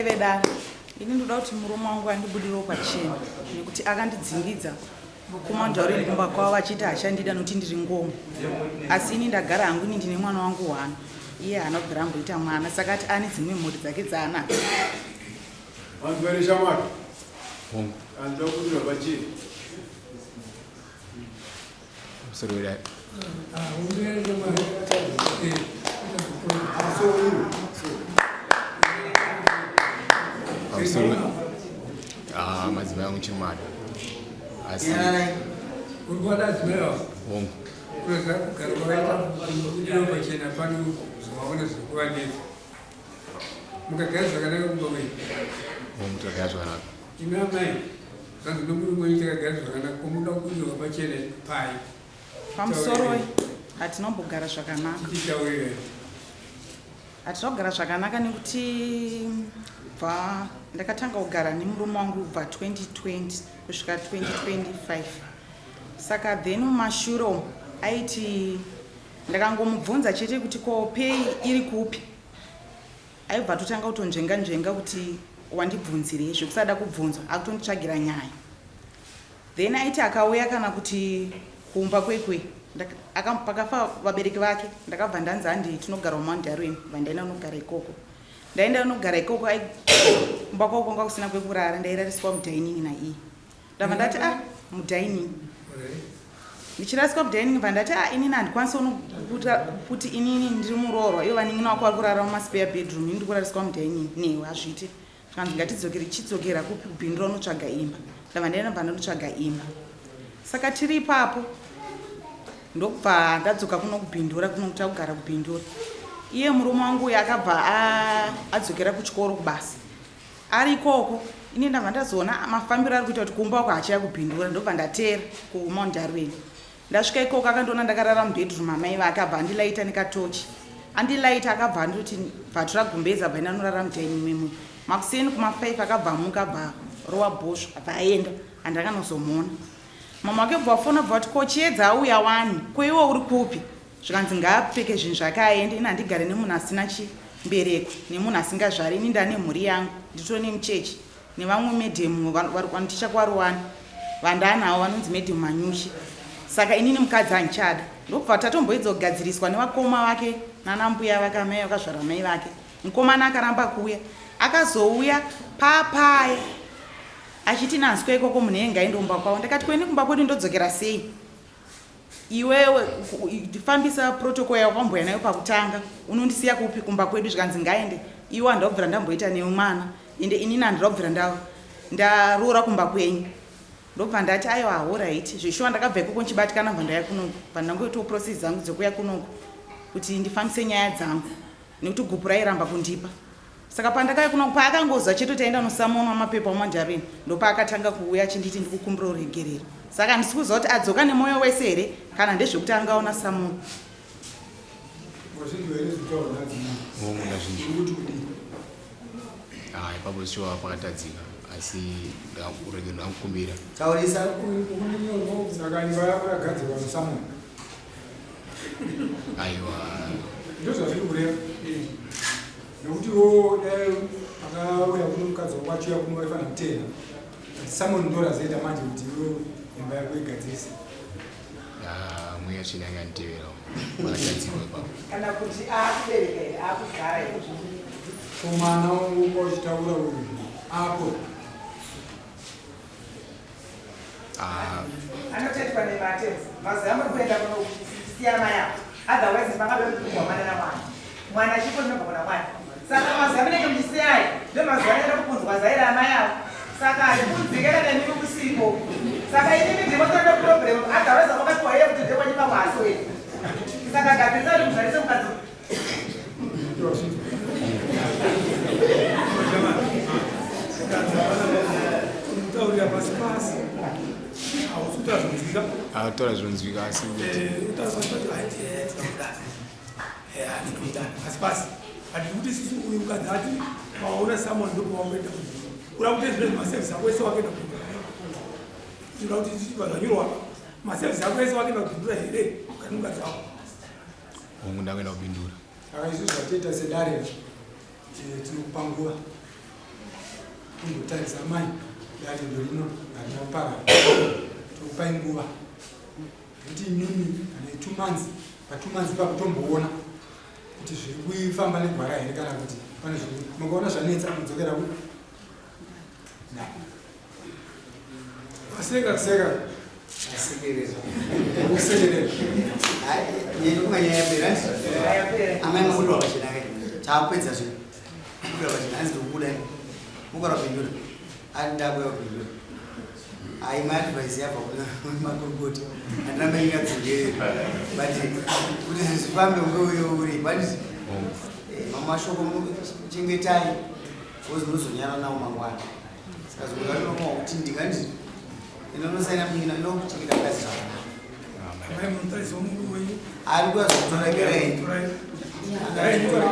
Vedare, ini ndoda kuti murume wangu andibudirewo pachena nekuti akandidzingidza kumandaureni kumba kwavo vachiti hachandida nokuti ndiri ngoma. Asi ini ndagara hangu ini ndine mwana wangu one, iye haana kubvira amboita mwana saka ati ane dzimwe mhuri dzake dzaanadzo. Vanhu vane shamwari. Hongu. Anoda kubudirwa pachena. Musoro wedare. Pamusoro ah, madzimai angu chimada asi hongu mukagara zvakanaka kumba kwenyu hongu takagara zvakanaka imi amai zvanzi nomurume wenyu takagara zvakanaka komuda kubudirwa pachena pai Pamusoroi hatina kumbogara zvakanaka. Tichitaurira. Hatina kugara zvakanaka nekuti bva ndakatanga kugara nemurume wangu kubva 2020 kusvika 2025 saka then mumashure umu aiti ndakangomubvunza chete kuti ko pay iri kupi aibva atotanga kutonzvenga nzvenga kuti wandibvunzirei zvekusada kubvunzwa akutonditsvagira nyaya Then aiti akauya kana kuti kumba kwekwe pakafa vabereki vake ndakabva ndanzi handi tinogara mumount darwin bva ndaenda kunogara ikoko ndaenda kunogara ikoko kumba kwako kwanga kusina kwekurara ndairariswa mudining naiye ndabva ndati ah mudining ndichiraswa mudining bva ndati ah inini handikwanisi kuti inini ndiri muroorwa ivo vanin'ina wako vari kurara mumaspare bedroom ini ndikurariswa mudining newe hazviite Zvikanzi ngatidzokere chidzokera kupi kubhindura unotsvaga imba. Ndabva ndaenda bva ndonotsvaga imba. Saka tiri ipapo ndokubva ndadzoka kuno kubhindura kuno kuti akugara kubhindura. Iye murume wangu uyu akabva adzokera kuchikoro kubasa. Ari ikoko ini ndabva ndazoona mafambiro ari kuita kuti kumba uko haachaya kubhindura ndobva ndateera kuMount Darwin. Ndasvika ikoko akandiona ndakarara mubedroom amai vake abva andilaita nekatochi. Andilaita akabva anditi bvatura gumbezi abva enda anorara mudining memo. Makuseni kuma 5 akabva amuka abva rowa bhosvo abva aenda andakanozomuona. Mama wake bva wafona bva wati ko Chiedza auya wani ko iwe uri kupi? Zvikanzi ngaapfeke zvinhu zvake aende ini handigare nemunhu asina chimbereko nemunhu asingazvari ini ndane mhuri yangu nditori nemucheche. Nevamwe madam vanoticha kwaRuwani vandaanawo vanonzi madam Manyuchi saka inini mukadzi handichada ndokubva tatomboedza kugadziriswa nevakoma vake nana mbuya vake amai vakazvara mai vake mukomana akaramba kuuya akazouya papaya achiti nanzwa ikoko munhu enge aende kumba kwavo ndakati kweni kumba kwedu ndodzokera sei Iwewe fambisa protocol yawakamboya nayo pakutanga unondisiya kupi kumba kwedu zvikanzi ngaende iwe handida kubvira ndamboita newe mwana ende inini handida kubvira ndaroora kumba kwenyu ndobva ndati aiwa horaiti zveshuwa ndakabva ikoko ndichibatikana bva ndauya kunoku bva ndangoitawo process dzangu dzekuuya kunoku kuti ndifambise nyaya dzangu nekuti gupu rairamba kundipa Saka pandakauya kuno paakangoziva chete kuti aenda nosamonwa mapepa omanjarini ndopaakatanga kuuya achinditi ndikukumbira uregerero. Saka handisi kuziva kuti adzoka nemwoyo wese here kana ndezvekuti angaona samon. Wazvinzwa here zvinotaurwa naadzimai? Hongu ndazvinzwa. Uri kuti kudii? Ah, ipapo shuwa pakatadzika asi uregero ndakukumbira. Taurisa. Saka imba yako yagadzirwa nosamon. Aiwa. Ndozvazviri kureva. Nekuti wo dai akauya kuno mukadzi wako achiuya kuno waifanira kutenda. But someone ndo razoita manje kuti iwe imba yako igadzirise. Ah, mweya tsvina yanga yanditeverawo. Pakatadzikwa ipapo. Kana kuti akubereka here akuzvara here. Ko mwana wangu wauchitaura uyu apo. Ah. Anotetwa nemate mazuva amuri kuenda kunosiya mai avo otherwise pangave kupihwa mwana namwana mwana chipo chinobva kuna mwana saka mazuva amunenge muchisiyai ndo mazuva anoenda kupunzwa zai raamai avo saka hazvipunzike kana imimi musipo saka imimi ndimotori neproblem otherwise kwakapiwa iye kuti ndekwenyu pamwe asi wenyu saka gadzirisa kuti muzvarise mukadzi Taurira pasi pasi hausi kutaura zvinonzwika. Ataura zvinonzwika asi utaura pasi pasi tinomuda tinomuda pasi pasi hatiri kuti isusu uyu mukadzi ati waona someone ndopawakuenda kuda kuti zvine maservice ako ese wakuenda kuda kuti zvanyorwa maservice ako ese wakuenda kupindura here kani mukadzi wako Hongu ndakuenda kubindura. Saka isu zvatiita sedare tinokupa nguva. Tombotarisa mai dare rino harina kuparara. Tokupai nguva. Kuti imimi kana 2 months, pa2 months ipapo tomboona kuti zviri kufamba negwara here kana kuti pane zviri. Mukaona zvanetsa, mudzokera ku na. Aseka. Seka. Asekerera. Kusekerera. Nyaya yapera. Yapera. Amai, mabudirwa pachena kai, taapedza zvinhu. Mabudirwa pachena, hanzi ndikubuda, mukara kupindura, ati ndakuya kupindura. Hai, maadvice yabva kuna makurukota, handiramba ingadzokere, but kuti zvinhu zvifambe unge uyo uri but mamashoko chengetai, because munozonyara nawo mangwana. Saka zvimwe zvacho unofunga kuti ndingandi inonosaina muina inokuchengeta mukadzi zvakanaka. Amai, munotarisa murume wenyu. Ari kuyazotora gerai. Torai. Garai nyora.